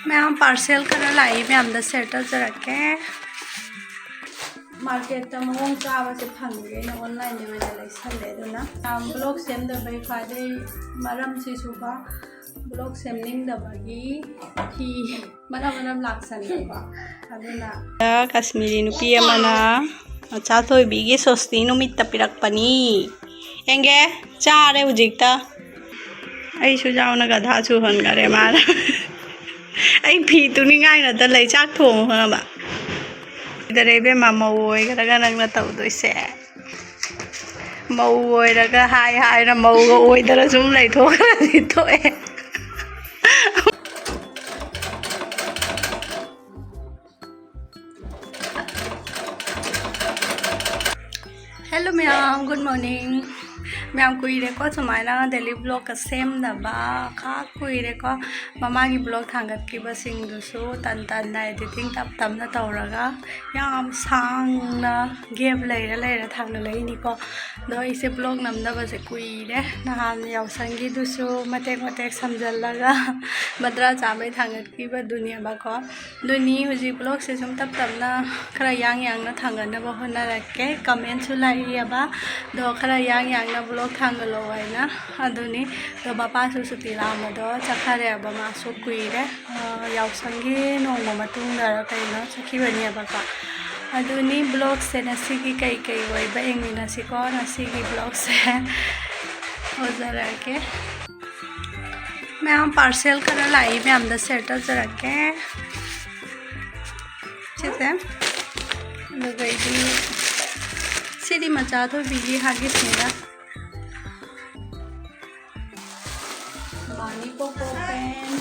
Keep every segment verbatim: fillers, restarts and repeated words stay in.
ꯃꯌꯥꯝ, ꯄꯥꯔꯁꯦꯜ ꯈꯔ ꯂꯥꯛꯏ, ꯃꯌꯥꯝꯗ ꯁꯤꯌꯔ ꯇꯧꯖꯔꯛꯀꯦ꯫ ꯃꯥꯔꯀꯦꯠꯇ ꯃꯑꯣꯡ ꯆꯥꯕꯁꯦ ꯐꯪꯗꯦ, ꯑꯩꯅ ꯑꯣꯟꯂꯥꯏꯟꯗ ꯑꯣꯏꯅ ꯂꯩꯁꯜꯂꯦ꯫ ꯑꯗꯨꯅ ꯕ꯭ꯂꯣꯛ ꯁꯦꯝꯗꯕꯩ ꯈ꯭ꯋꯥꯏꯗꯩ ꯃꯔꯝꯁꯤꯁꯨꯀꯣ, ꯕ꯭ꯂꯣꯛ ꯁꯦꯝꯅꯤꯡꯗꯕꯒꯤ ꯐꯤ ꯃꯅꯝ ꯃꯅꯝ ꯂꯥꯛꯁꯟꯕꯀꯣ꯫ ꯑꯗꯨꯅ ꯀꯥꯁꯃꯤꯔꯤ ꯅꯨꯄꯤ ꯑꯃꯅ ꯃꯆꯥ ꯊꯣꯏꯕꯤꯒꯤ ꯁꯣꯁꯇꯤ ꯅꯨꯃꯤꯠꯇ ꯄꯤꯔꯛꯄꯅꯤ꯫ ꯌꯦꯡꯒꯦ, ꯆꯥꯔꯦ ꯍꯧꯖꯤꯛꯇ꯫ ꯑꯩꯁꯨ ꯌꯥꯎꯅ ꯒꯙꯥ ꯆꯨꯍꯟꯈꯔꯦ ꯃꯥꯅ꯫ ꯑꯩ ꯐꯤ ꯇꯨꯅꯤꯡꯉꯥꯏ ꯅꯠꯇ ꯂꯩ, ꯆꯥꯛ ꯊꯣꯡꯉꯨ ꯈꯪꯉꯕ? ꯁꯤꯗꯔꯦ ꯏꯕꯦꯝꯃ, ꯃꯧ ꯑꯣꯏꯈ꯭ꯔꯒ ꯅꯪꯅ ꯇꯧꯗꯣꯏꯁꯦ꯫ ꯃꯧ ꯑꯣꯏꯔꯒ ꯍꯥꯏ ꯍꯥꯏꯅ ꯃꯧꯒ ꯑꯣꯏꯗꯅ ꯁꯨꯝ ꯂꯩꯊꯣꯛꯈ꯭ꯔꯗꯤ ꯊꯣꯛꯑꯦ꯫ ꯍꯦꯜꯂꯣ ꯃꯌꯥꯝ, ꯒꯨꯗ ꯃꯣꯔꯅꯤꯡ꯫ ꯃꯌꯥꯝ, ꯀꯨꯏꯔꯦꯀꯣ ꯁꯨꯃꯥꯏꯅ ꯗꯦꯂꯤ ꯕ꯭ꯂꯣꯛꯀ ꯁꯦꯝꯗꯕ, ꯈꯥ ꯀꯨꯏꯔꯦꯀꯣ꯫ ꯃꯃꯥꯒꯤ ꯕ꯭ꯂꯣꯛ ꯊꯥꯡꯒꯠꯈꯤꯕꯁꯤꯡꯗꯨꯁꯨ ꯇꯟ ꯇꯟꯅ ꯑꯦꯗꯤꯇꯤꯡ ꯇꯞ ꯇꯞꯅ ꯇꯧꯔꯒ ꯌꯥꯝ ꯁꯥꯡꯅ ꯒꯦꯞ ꯂꯩꯔ ꯂꯩꯔ ꯊꯥꯡꯒꯠꯂꯛꯏꯅꯤꯀꯣ꯫ ꯑꯗꯣ ꯑꯩꯁꯦ ꯕ꯭ꯂꯣꯛ ꯅꯝꯗꯕꯁꯦ ꯀꯨꯏꯔꯦ꯫ ꯅꯍꯥꯟ ꯌꯥꯎꯁꯪꯒꯤꯗꯨꯁꯨ ꯃꯇꯦꯛ ꯃꯇꯦꯛ ꯁꯝꯖꯜꯂꯒ ꯃꯗ꯭ꯔꯥ ꯆꯥꯕꯩ ꯊꯥꯡꯒꯠꯈꯤꯕꯗꯨꯅꯦꯕꯀꯣ꯫ ꯑꯗꯨꯅꯤ ꯍꯧꯖꯤꯛ ꯕ꯭ꯂꯣꯛꯁꯦ ꯁꯨꯝ ꯇꯞ ꯇꯞꯅ ꯈꯔ ꯌꯥꯡ ꯌꯥꯡꯅ ꯊꯥꯡꯒꯠꯅꯕ ꯍꯣꯠꯅꯔꯛꯀꯦ꯫ ꯀꯃꯦꯟꯁꯨ ꯂꯥꯛꯏꯑꯕ, ꯑꯗꯣ ꯈꯔ ꯌꯥꯡ ꯌꯥꯡꯅ ꯕ꯭ꯂꯣꯛ ꯊꯥꯡꯒꯠꯂꯣ ꯍꯥꯏꯅ꯫ ꯑꯗꯨꯅꯤ꯫ ꯑꯗꯣ ꯃꯄꯥꯁꯨ ꯁꯨꯇꯤ ꯂꯥꯛꯑꯝꯕꯗꯣ ꯆꯠꯈꯔꯦꯕ, ꯃꯥꯁꯨ ꯀꯨꯏꯔꯦ꯫ ꯑ, ꯌꯥꯎꯁꯪꯒꯤ ꯅꯣꯡꯃ ꯃꯇꯨꯡꯗꯔ ꯀꯩꯅꯣ ꯆꯠꯈꯤꯕꯅꯦꯕꯀꯣ꯫ ꯑꯗꯨꯅꯤ, ꯕ꯭ꯂꯣꯛꯁꯦ ꯉꯁꯤꯒꯤ ꯀꯩ ꯀꯩ ꯑꯣꯏꯕ ꯌꯦꯡꯃꯤꯟꯅꯁꯤꯀꯣ, ꯉꯁꯤꯒꯤ ꯕ꯭ꯂꯣꯛꯁꯦ꯫ ꯍꯧꯖꯔꯛꯑꯒꯦ꯫ ꯃꯌꯥꯝ, ꯄꯥꯔꯁꯦꯜ ꯈꯔ ꯂꯥꯛꯏ, ꯃꯌꯥꯝꯗ ꯁꯤꯌꯔ ꯇꯧꯖꯔꯛꯀꯦ꯫ ꯁꯤꯁꯦ꯫ ꯑꯗꯨꯒꯩꯗꯤ ꯁꯤꯗꯤ ꯃꯆꯥ ꯊꯣꯏꯕꯤꯒꯤ ꯍꯥꯒꯤꯁꯅꯤꯗ꯫ ꯃꯥꯅꯤ ꯀꯣꯀꯣ ꯄꯦꯟ꯫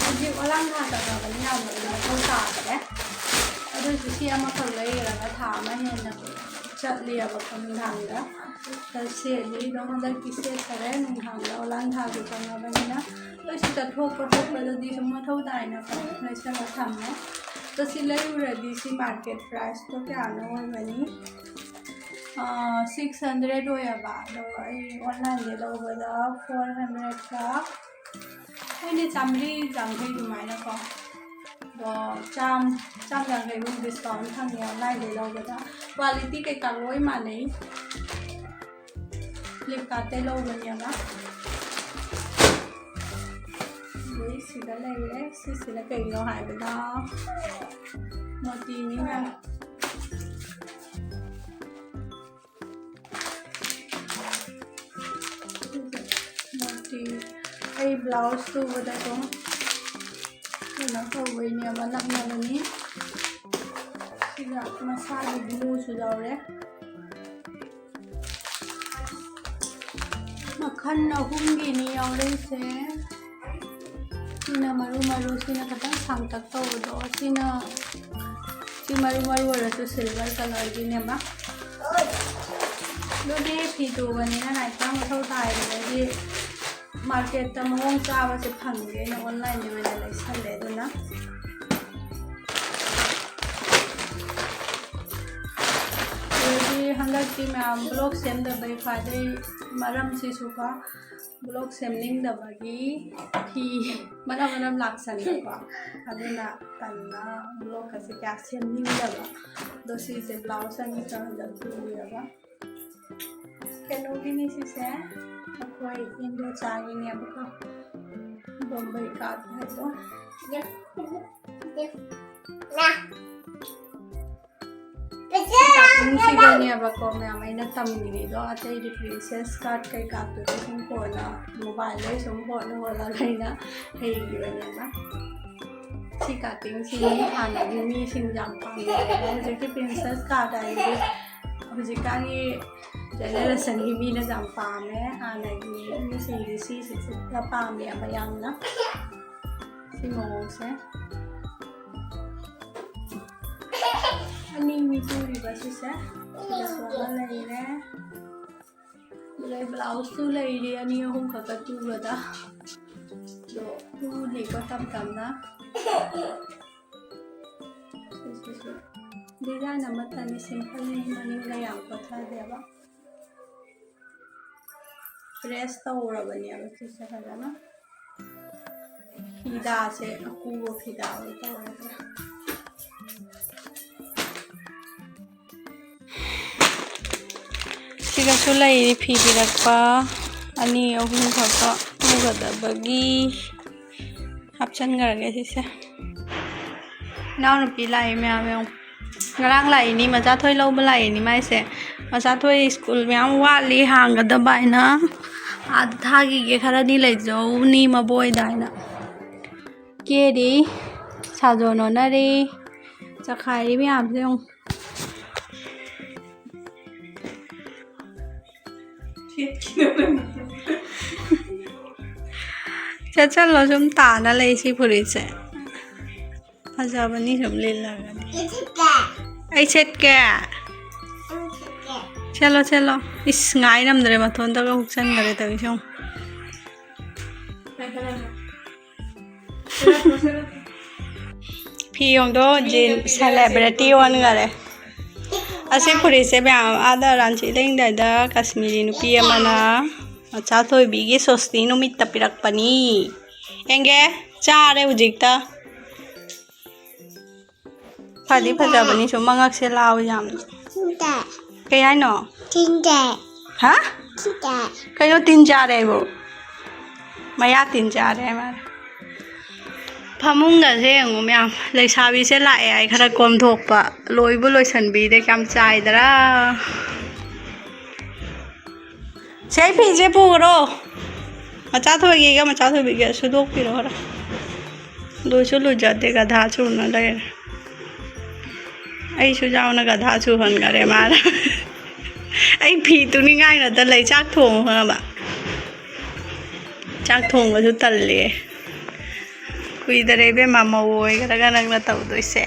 ꯍꯧꯖꯤꯛ ꯑꯣꯂꯥꯡ ꯊꯥ ꯆꯠꯂꯕꯅꯤꯅ ꯌꯥꯝꯅꯗꯤ ꯃꯊꯧ ꯇꯥꯗ꯭ꯔꯦ꯫ ꯑꯗꯨꯏꯁꯨ ꯁꯤ ꯑꯃꯈꯛ ꯂꯩꯔꯒ ꯊꯥ ꯑꯃ ꯍꯦꯟꯅ ꯆꯠꯂꯤꯑꯕꯀꯣ ꯅꯨꯡꯗꯥꯡꯗ꯫ ꯁꯦꯠꯂꯤ ꯑꯗꯨꯝ ꯍꯟꯗꯛꯇꯤ ꯁꯦꯠꯇꯔꯦ, ꯅꯨꯡꯗꯥꯡꯗ ꯑꯣꯂꯥꯡ ꯊꯥꯒꯤ ꯆꯪꯉꯕꯅꯤꯅ꯫ ꯑꯗꯨꯏꯁꯨ ꯆꯠꯊꯣꯛꯄ ꯈꯣꯠꯄꯗꯗꯤ ꯁꯨꯝ ꯃꯊꯧ ꯇꯥꯏꯅꯀꯣ ꯂꯩꯁꯜꯂ ꯊꯝꯃꯦ꯫ ꯑꯗꯣ ꯁꯤ ꯂꯩꯔꯨꯔꯗꯤ ꯁꯤ ꯃꯥꯔꯀꯦꯠ ꯄ꯭ꯔꯥꯏꯁꯇꯣ ꯀꯌꯥꯅꯣ ꯑꯣꯏꯕꯅꯤ? ꯁꯤꯛꯁ ꯍꯟꯗ꯭ꯔꯦꯗ ꯑꯣꯏꯌꯦꯕ, ꯑꯗꯣ ꯑꯩ ꯑꯣꯟꯂꯥꯏꯟꯗ ꯂꯧꯕꯗ ꯐꯣꯔ ꯍꯟꯗ꯭ꯔꯦꯗꯀ ꯑꯩꯅ ꯆꯥꯝꯃꯔꯤ ꯌꯥꯡꯈꯩ ꯑꯗꯨꯃꯥꯏꯅꯀꯣ꯫ ꯑꯗꯣ ꯆꯥꯝ ꯆꯥꯝ ꯌꯥꯡꯈꯩꯃꯨꯛ ꯗꯤꯁꯀꯥꯎꯟ ꯐꯪꯉꯦ ꯑꯣꯟꯂꯥꯏꯟꯗꯩ ꯂꯧꯕꯗ꯫ ꯀ꯭ꯋꯥꯂꯤꯇꯤ ꯀꯩꯀꯥ ꯂꯣꯏ ꯃꯥꯟꯅꯩ꯫ ꯐ꯭ꯂꯤꯞꯀꯥꯔꯠꯇꯩ ꯂꯧꯕꯅꯦꯕ꯫ ꯑꯗꯩ ꯁꯤꯗ ꯂꯩꯔꯦ꯫ ꯁꯤꯁꯤꯅ ꯀꯩꯅꯣ ꯍꯥꯏꯕꯗ ꯃꯣꯇꯤꯅꯤ ꯃꯌꯥꯝ꯫ ꯃꯣꯇꯤ ꯑꯩ ꯕ꯭ꯂꯥꯎꯁ ꯇꯨꯕꯗ ꯑꯗꯨꯝ ꯀꯩꯅꯣ ꯇꯧꯕꯩꯅꯦꯕ, ꯅꯞꯅꯕꯅꯤ꯫ ꯁꯤꯗ ꯃꯁꯥꯒꯤ ꯒ꯭ꯂꯨꯁꯨ ꯌꯥꯎꯔꯦ꯫ ꯃꯈꯜ ꯑꯍꯨꯝꯒꯤꯅꯤ ꯌꯥꯎꯔꯛꯏꯁꯦ꯫ ꯁꯤꯅ ꯃꯔꯨ ꯃꯔꯨ, ꯁꯤꯅ ꯈꯤꯇꯪ ꯁꯥꯡꯇꯛ ꯇꯧꯕꯗꯣ, ꯁꯤꯅ, ꯁꯤ ꯃꯔꯨ ꯃꯔꯨ ꯑꯣꯏꯔꯁꯨ ꯁꯤꯜꯚꯔ ꯀꯂꯔꯒꯤꯅꯦꯕ꯫ ꯑꯗꯨꯗꯤ ꯐꯤ ꯇꯨꯕꯅꯤꯅ ꯉꯥꯏꯇꯪ ꯃꯊꯧ ꯇꯥꯏꯗꯅꯗꯤ ꯃꯥꯔꯀꯦꯠꯇ ꯃꯑꯣꯡ ꯆꯥꯕꯁꯦ ꯐꯪꯗꯦ, ꯑꯩꯅ ꯑꯣꯟꯂꯥꯏꯟꯗ ꯑꯣꯏꯅ ꯂꯩꯁꯜꯂꯦ꯫ ꯑꯗꯨꯅ ꯑꯗꯒꯤ ꯍꯟꯗꯛꯇꯤ ꯃꯌꯥꯝ ꯕ꯭ꯂꯣꯛ ꯁꯦꯝꯗꯕꯩ ꯈ꯭ꯋꯥꯏꯗꯩ ꯃꯔꯝꯁꯤꯁꯨꯀꯣ, ꯕ꯭ꯂꯣꯛ ꯁꯦꯝꯅꯤꯡꯗꯕꯒꯤ ꯐꯤ ꯃꯅꯝ ꯃꯅꯝ ꯂꯥꯛꯁꯟꯕꯀꯣ, ꯑꯗꯨꯅ ꯇꯟꯅ ꯕ꯭ꯂꯣꯛꯀꯁꯦ ꯀꯌꯥ ꯁꯦꯝꯅꯤꯡꯗꯕ꯫ ꯑꯗꯣ ꯁꯤꯁꯦ ꯕ꯭ꯂꯥꯎꯁ ꯑꯅꯤ ꯆꯪꯍꯜꯂꯒ ꯇꯨꯔꯒ ꯀꯩꯅꯣꯒꯤꯅꯤ ꯁꯤꯁꯦ, ꯑꯩꯈꯣꯏ ꯏꯟꯗꯣꯆꯥꯒꯤꯅꯦꯕꯀꯣ, ꯕꯣꯝꯕꯩ ꯀꯥꯔꯠ ꯍꯥꯏꯗꯣ꯫ ꯁꯤ ꯀꯥꯔꯇꯨꯟꯁꯤꯗꯅꯦꯕꯀꯣ ꯃꯌꯥꯝ ꯑꯩꯅ ꯇꯝꯈ꯭ꯔꯤꯗꯣ, ꯑꯇꯩꯗꯤ ꯄ꯭ꯔꯤꯟꯁꯦꯁ ꯀꯥꯔꯠ ꯀꯩꯀꯥꯗꯨꯗꯤ ꯁꯨꯝ ꯀꯣꯟꯅ ꯃꯣꯕꯥꯏꯜꯗꯩ ꯁꯨꯝ ꯍꯣꯠꯅ ꯍꯣꯠꯅ ꯑꯩꯅ ꯍꯩꯈꯤꯕꯅꯦꯕ꯫ ꯁꯤ ꯀꯥꯔꯇꯨꯟꯁꯤ ꯃꯤ ꯍꯥꯟꯅꯒꯤ ꯃꯤꯁꯤꯡ ꯌꯥꯝ ꯄꯥꯝꯅꯩꯌꯦꯕ꯫ ꯍꯧꯖꯤꯛꯀꯤ ꯄ꯭ꯔꯤꯟꯁꯦꯁ ꯀꯥꯔꯠ ꯍꯥꯏꯁꯤꯗꯤ ꯍꯧꯖꯤꯛꯀꯥꯟꯒꯤ ꯖꯦꯅꯦꯔꯦꯁꯟꯒꯤ ꯃꯤꯅ ꯌꯥꯝ ꯄꯥꯝꯃꯦ꯫ ꯍꯥꯟꯅꯒꯤ ꯃꯤꯁꯤꯡꯗꯤ ꯁꯤꯁꯤꯁꯨ ꯈꯔ ꯄꯥꯝꯃꯦꯕ ꯌꯥꯝꯅ꯫ ꯁꯤ ꯃꯑꯣꯡꯁꯦ꯫ ꯑꯅꯤ ꯃꯤ ꯇꯨꯔꯤꯕ ꯁꯤꯁꯦ꯫ ꯁꯤꯗꯁꯨ ꯑꯃ ꯂꯩꯔꯦ꯫ ꯑꯗꯩ ꯕ꯭ꯂꯥꯎꯁꯁꯨ ꯂꯩꯔꯤ ꯑꯅꯤ ꯑꯍꯨꯝ ꯈꯛꯇ ꯇꯨꯕꯗ꯫ ꯑꯗꯣ ꯇꯨꯅꯤꯀꯣ ꯇꯞ ꯇꯞꯅ꯫ ꯁꯤꯁꯤꯁꯨ ꯗꯤꯖꯥꯏꯟ ꯑꯃꯠꯇꯅꯤ, ꯁꯤꯝꯄꯜꯅꯤ, ꯃꯅꯤꯡꯗ ꯌꯥꯝ ꯀꯣꯠꯊꯗꯦꯕ꯫ ꯄ꯭ꯔꯦꯁ ꯇꯧꯔꯕꯅꯦꯕ ꯁꯤꯁꯦ ꯐꯖꯅ꯫ ꯐꯤꯗꯥꯁꯦ ꯑꯀꯨꯕ ꯐꯤꯗꯥ ꯑꯣꯏ ꯇꯧꯔꯒ꯫ ꯁꯤꯗꯁꯨ ꯂꯩꯔꯤ ꯐꯤ ꯄꯤꯔꯛꯄ ꯑꯅꯤ ꯑꯍꯨꯝ ꯈꯛꯇ ꯄꯨꯒꯗꯕꯒꯤ꯫ ꯍꯥꯞꯆꯤꯟꯈ꯭ꯔꯒꯦ ꯁꯤꯁꯦ꯫ ꯏꯅꯥꯎꯅꯨꯄꯤ ꯂꯥꯛꯏ ꯃꯌꯥꯝ ꯌꯦꯡꯉꯨ꯫ ꯉꯔꯥꯡ ꯂꯥꯛꯏꯅꯤ, ꯃꯆꯥꯊꯣꯏ ꯂꯧꯕ ꯂꯥꯛꯏꯅꯤ ꯃꯥꯏꯁꯦ꯫ ꯃꯆꯥꯊꯣꯏ ꯁ꯭ꯀꯨꯜ ꯃꯌꯥꯝ ꯋꯥꯠꯂꯤ ꯍꯥꯡꯒꯗꯕ ꯍꯥꯏꯅ, ꯑꯥꯗ ꯊꯥꯈꯤꯒꯦ, ꯈꯔꯅꯤ ꯂꯩꯖꯧꯅꯤ ꯃꯕꯣꯏꯗ ꯍꯥꯏꯅ꯫ ꯀꯦꯔꯤ, ꯁꯥꯖꯣꯟ ꯑꯣꯟꯅꯔꯤ, ꯆꯈꯥꯏꯔꯤ ꯃꯌꯥꯝꯁꯦ ꯌꯦꯡꯉꯨ꯫ ꯆꯠꯁꯜꯂꯣ, ꯁꯨꯝ ꯇꯥꯅ ꯂꯩ ꯁꯤ ꯐꯨꯔꯤꯠꯁꯦ꯫ ꯐꯖꯕꯅꯤ ꯁꯨꯝ ꯂꯤꯠꯂꯒꯗꯤ꯫ ꯑꯩ ꯁꯦꯠꯀꯦ꯫ ꯁꯦꯠꯂꯣ, ꯁꯦꯠꯂꯣ꯫ ꯏꯁ, ꯉꯥꯏ ꯉꯝꯗ꯭ꯔꯦ, ꯃꯇꯣꯟꯗꯒ ꯍꯨꯛꯆꯟꯈ꯭ꯔꯦ ꯇꯧꯔꯤꯁꯦ ꯌꯦꯡꯉꯨ꯫ ꯐꯤ ꯌꯣꯡꯗꯣ ꯖꯤꯟ celebrity ꯑꯣꯟꯈꯔꯦ꯫ ꯑꯁꯤ ꯐꯨꯔꯤꯠꯁꯦ ꯃꯌꯥꯝ ꯑꯥꯗ ꯔꯥꯟꯆꯤ ꯂꯦꯡꯗꯥꯏꯗ ꯀꯥꯁꯃꯤꯔꯤ ꯅꯨꯄꯤ ꯑꯃꯅ ꯃꯆꯥ ꯊꯣꯏꯕꯤꯒꯤ ꯁꯣꯁꯇꯤ ꯅꯨꯃꯤꯠꯇ ꯄꯤꯔꯛꯄꯅꯤ꯫ ꯌꯦꯡꯒꯦ, ꯆꯥꯔꯦ ꯍꯧꯖꯤꯛꯇ꯫ ꯐꯗꯤ ꯐꯖꯕꯅꯤ ꯁꯨꯝ ꯃꯉꯛꯁꯦ ꯂꯥꯎ ꯌꯥꯝꯅ꯫ ꯀꯩ ꯍꯥꯏꯅꯣ? ꯍꯥ? ꯀꯩꯅꯣ ꯇꯤꯟ ꯆꯥꯔꯦ ꯍꯥꯏꯕꯨ? ꯃꯌꯥ ꯇꯤꯟ ꯆꯥꯔꯦ ꯍꯥꯏ ꯃꯥꯜꯂꯦ꯫ ꯐꯃꯨꯡꯒꯁꯦ ꯌꯦꯡꯉꯨ ꯃꯌꯥꯝ, ꯂꯩꯁꯥꯕꯤꯁꯦ ꯂꯥꯛꯑꯦ ꯍꯥꯏ ꯈꯔ ꯀꯣꯝꯊꯣꯛꯄ, ꯂꯣꯏꯕꯨ ꯂꯣꯏꯁꯟꯕꯤꯗꯦ, ꯀꯌꯥꯝ ꯆꯥꯏꯗꯔꯥ꯫ ꯁꯦ, ꯑꯩ ꯐꯤꯁꯦ ꯄꯨꯈ꯭ꯔꯣ꯫ ꯃꯆꯥ ꯊꯣꯏꯒꯤꯒ ꯃꯆꯥ ꯊꯣꯏꯕꯤꯒ ꯁꯨꯗꯣꯛꯄꯤꯔꯣ ꯈꯔ꯫ ꯂꯣꯏꯁꯨ ꯂꯣꯏꯖꯗꯦ, ꯒꯙꯥ ꯆꯨꯅ ꯂꯩꯔꯦ꯫ ꯑꯩꯁꯨ ꯌꯥꯎꯅ ꯒꯙꯥ ꯆꯨꯍꯟꯈꯔꯦ ꯃꯥꯅ꯫ ꯑꯩ ꯐꯤ ꯇꯨꯅꯤꯡꯉꯥꯏ ꯉꯥꯛꯇ ꯂꯩ, ꯆꯥꯛ ꯊꯣꯡꯉꯨ ꯈꯪꯉꯕ? ꯆꯥꯛ ꯊꯣꯡꯕꯁꯨ ꯇꯜꯂꯦ꯫ ꯀꯨꯏꯗꯔꯦ ꯏꯕꯦꯝꯃ, ꯃꯧ ꯑꯣꯏꯈ꯭ꯔꯒ ꯅꯪꯅ ꯇꯧꯗꯣꯏꯁꯦ꯫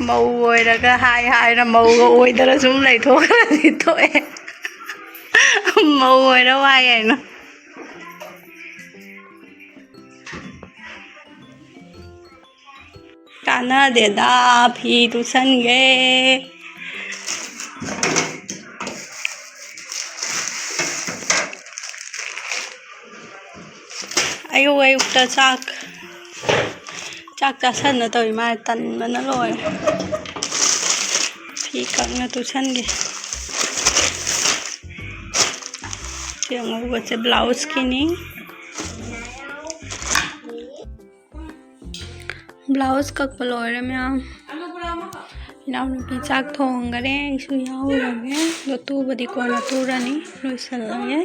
ꯃꯧ ꯑꯣꯏꯔꯒ ꯍꯥꯏ ꯍꯥꯏꯔ ꯃꯧꯒ ꯑꯣꯏꯗꯅ ꯁꯨꯝ ꯂꯩꯊꯣꯛꯈ꯭ꯔꯗꯤ ꯊꯣꯛꯑꯦ꯫ ꯃꯧ ꯑꯣꯏꯔ ꯋꯥꯏ ꯍꯥꯏꯅ꯫ ꯀꯥꯟꯅꯗꯦꯗ, ꯐꯤ ꯇꯨꯁꯟꯒꯦ꯫ ꯑꯌꯨꯛ ꯑꯌꯨꯛꯇ ꯆꯥꯛ, ꯆꯥꯛ ꯆꯥꯁꯟꯅ ꯇꯧꯏ ꯃꯥꯅ, ꯇꯟꯕꯅ ꯂꯣꯏꯔꯦ꯫ ꯐꯤ ꯀꯪꯅ ꯇꯨꯁꯟꯒꯦ꯫ ꯁꯤ ꯑꯉꯧꯕꯁꯦ ꯕ꯭ꯂꯥꯎꯁꯀꯤꯅꯤ꯫ ꯕ꯭ꯂꯥꯎꯁ ꯀꯛꯄ ꯂꯣꯏꯔꯦ ꯃꯌꯥꯝ꯫ ꯏꯅꯥꯎꯅꯨꯄꯤ ꯆꯥꯛ ꯊꯣꯡꯈꯔꯦ, ꯑꯩꯁꯨ ꯌꯥꯎꯔꯒꯦ꯫ ꯑꯗꯣ ꯇꯨꯕꯗꯤ ꯀꯣꯟꯅ ꯇꯨꯔꯅꯤ, ꯂꯣꯏꯁꯜꯂꯒꯦ꯫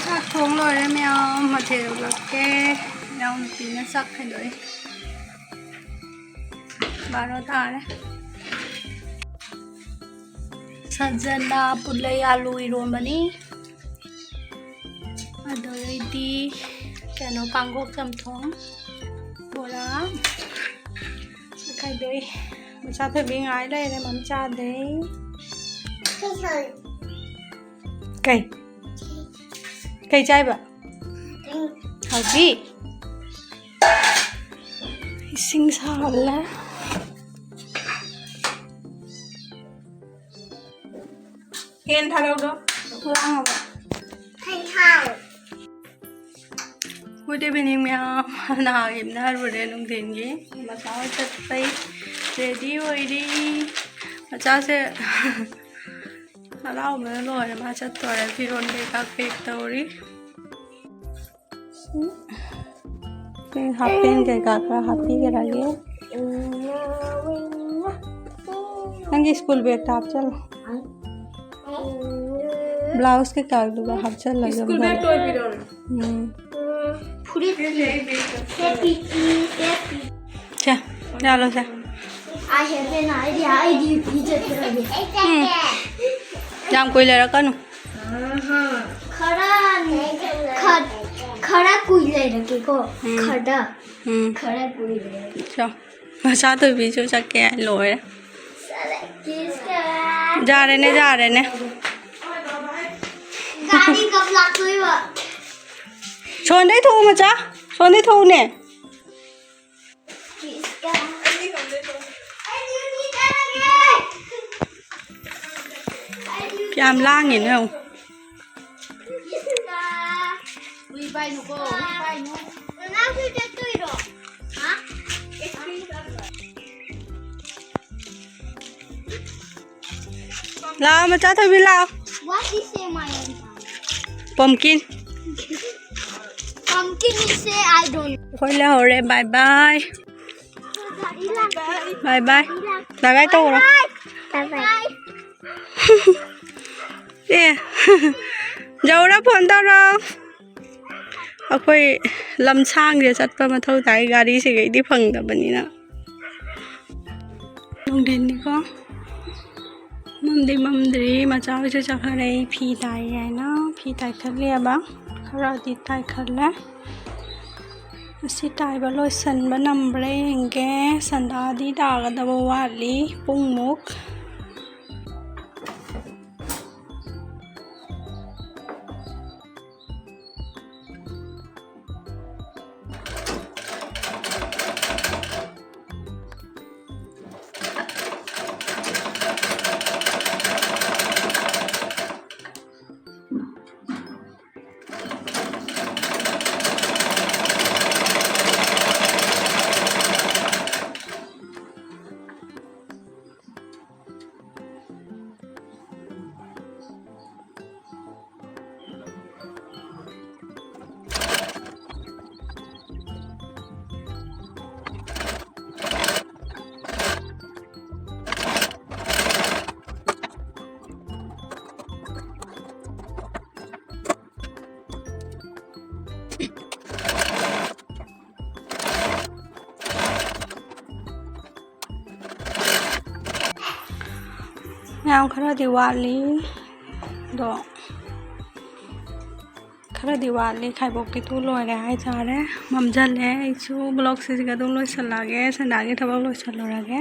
ꯆꯥꯛ ꯊꯣꯡ ꯂꯣꯏꯔꯦ ꯃꯌꯥꯝ, ꯃꯊꯦꯜ ꯎꯠꯂꯛꯀꯦ꯫ ꯏꯅꯥꯎꯅꯨꯄꯤꯅ ꯆꯥꯛ ꯈꯥꯏꯗꯣꯛꯏ꯫ ꯕꯥꯔꯣ ꯇꯥꯔꯦ꯫ ꯁꯖꯅꯥ ꯄꯨꯂꯩ ꯑꯥꯂꯨ ꯏꯔꯣꯝꯕꯅꯤ꯫ ꯑꯗꯩꯗꯤ ꯀꯩꯅꯣ, ꯀꯥꯡꯒꯣꯛ ꯆꯝꯊꯣꯡ, ꯕꯣꯔꯥ꯫ ꯈꯥꯏꯗꯣꯛꯏ꯫ ꯃꯆꯥ ꯊꯣꯏꯕꯤ ꯉꯥꯏ ꯂꯩꯔꯦ, ꯃꯝ ꯆꯥꯗꯦ꯫ ꯀꯩ? ꯀꯩ ꯆꯥꯏꯕ? ꯍꯧꯖꯤꯛ ꯏꯁꯤꯡ ꯁꯥꯍꯜꯂꯦ꯫ ꯐꯦꯟ ꯊꯥꯔꯧꯗꯣ꯫ ꯂꯥꯡꯉꯕ? ꯐꯦꯟ ꯊꯥꯎ꯫ Good evening ꯃꯌꯥꯝ꯫ ꯅꯍꯥꯟ ꯏꯟꯅꯔꯨꯔꯦ ꯅꯨꯡꯊꯤꯟꯒꯤ꯫ ꯃꯆꯥ ꯍꯣꯏ ꯆꯠꯄꯩ ready ꯑꯣꯏꯔꯤ꯫ ꯃꯆꯥꯁꯦ ꯍꯔꯥꯎꯕꯅ ꯂꯣꯏꯔꯦ꯫ ꯃꯥ ꯆꯠꯇꯣꯔꯦ꯫ ꯐꯤꯔꯣꯟ ꯀꯩꯀꯥ pack ꯇꯧꯔꯤ꯫ ꯎꯝ꯫ ꯑꯩ half pant ꯀꯩꯀꯥ ꯈꯔ ꯍꯥꯞꯄꯤꯈ꯭ꯔꯒꯦ꯫ ꯅꯪꯒꯤ school bagꯇ ꯍꯥꯞꯆꯜꯂꯣ꯫ Blouse ꯀꯩꯀꯥꯗꯨꯒ ꯍꯥꯞꯆꯜꯂꯒ꯫ School bagꯇ ꯑꯣꯏꯕꯤꯔꯣ꯫ ꯎꯝ꯫ ꯐꯨꯔꯤꯠ꯫ ꯁꯦ, ꯌꯥꯜꯂꯣ ꯁꯦ꯫ ꯑꯩ ꯍꯦꯟꯅ ꯑꯩꯗꯤ, ꯑꯩꯗꯤ ꯄꯤꯖꯗ꯭ꯔꯒꯦ꯫ ꯎꯝ꯫ ꯌꯥꯝ ꯀꯨꯏ ꯂꯩꯔꯛꯀꯅꯨ꯫ ꯈꯔ, ꯈ-, ꯈꯔ ꯀꯨꯏ ꯂꯩꯔꯒꯦꯀꯣ꯫ ꯎꯝ꯫ ꯈꯔ꯫ ꯎꯝ꯫ ꯈꯔ ꯀꯨꯏ ꯂꯩꯔꯒꯦ꯫ ꯆꯣ꯫ ꯃꯆꯥ ꯊꯣꯏꯕꯤꯁꯨ ꯆꯠꯀꯦ ꯍꯥꯏ ꯂꯣꯏꯔꯦ꯫ ꯀꯤꯁꯀ꯫ ꯌꯥꯔꯦꯅꯦ, ꯌꯥꯔꯦꯅꯦ꯫ ꯒꯥꯔꯤ ꯀꯞ ꯂꯥꯛꯇꯣꯏꯕ꯫ ꯁꯣꯟꯗꯩ ꯊꯣꯛꯎ ꯃꯆꯥ꯫ ꯁꯣꯟꯗꯩ ꯊꯣꯛꯎꯅꯦ꯫ ꯀꯤꯁꯀ꯫ ꯑꯩꯗꯤ ꯆꯠꯂꯒꯦ꯫ ꯌꯥꯝ ꯂꯥꯡꯉꯤꯅꯦ ꯌꯦꯡꯉꯨ꯫ ꯂꯥꯛꯑꯣ, ꯃꯆꯥ ꯊꯣꯏꯕꯤ, ꯂꯥꯛꯑꯣ꯫ What is a my pumpkin? Pumpkin is a, I don't know. ꯑꯩꯈꯣꯏ ꯂꯩꯍꯧꯔꯦ꯫ Bye bye꯫ Bye bye꯫ Bye bye ꯇꯧꯔꯣ꯫ Bye bye. ꯑꯦ, ꯖꯧꯔ ꯐꯣꯟ ꯇꯧꯔꯣ꯫ ꯑꯩꯈꯣꯏ ꯂꯝꯁꯥꯡꯁꯦ ꯆꯠꯄ ꯃꯊꯧ ꯇꯥꯏ, ꯒꯥꯔꯤꯁꯤꯒꯩꯗꯤ ꯐꯪꯗꯕꯅꯤꯅ꯫ ꯅꯨꯡꯊꯤꯟꯅꯤꯀꯣ, ꯃꯝꯗꯤ ꯃꯝꯗ꯭ꯔꯤ, ꯃꯆꯥ ꯍꯣꯏꯁꯨ ꯆꯠꯈ꯭ꯔꯦ꯫ ꯑꯩ ꯐꯤ ꯇꯥꯏ ꯍꯥꯏꯅ ꯐꯤ ꯇꯥꯏꯈꯠꯂꯤꯑꯕ, ꯈꯔꯗꯤ ꯇꯥꯏꯈꯠꯂꯦ꯫ ꯑꯁꯤ ꯇꯥꯏꯕ ꯂꯣꯏꯁꯟꯕ ꯅꯝꯕ꯭ꯔꯥ ꯌꯦꯡꯒꯦ꯫ ꯁꯟꯗꯥꯗꯤ ꯇꯥꯒꯗꯕ ꯋꯥꯠꯂꯤ, ꯄꯨꯡꯃꯨꯛ꯫ ꯃꯌꯥꯝ ꯈꯔꯗꯤ ꯋꯥꯠꯂꯤ, ꯑꯗꯣ ꯈꯔꯗꯤ ꯋꯥꯠꯂꯤ꯫ ꯈꯥꯏꯕꯣꯛꯀꯤꯗꯨ ꯂꯣꯏꯔꯦ ꯍꯥꯏꯇꯥꯔꯦ꯫ ꯃꯝꯁꯤꯜꯂꯦ꯫ ꯑꯩꯁꯨ vlogꯁꯤꯒ ꯑꯗꯨꯝ ꯂꯣꯏꯁꯤꯜꯂꯛꯑꯒꯦ, ꯁꯟꯗꯥꯒꯤ ꯊꯕꯛ ꯂꯣꯏꯁꯤꯜꯂꯨꯔꯒꯦ꯫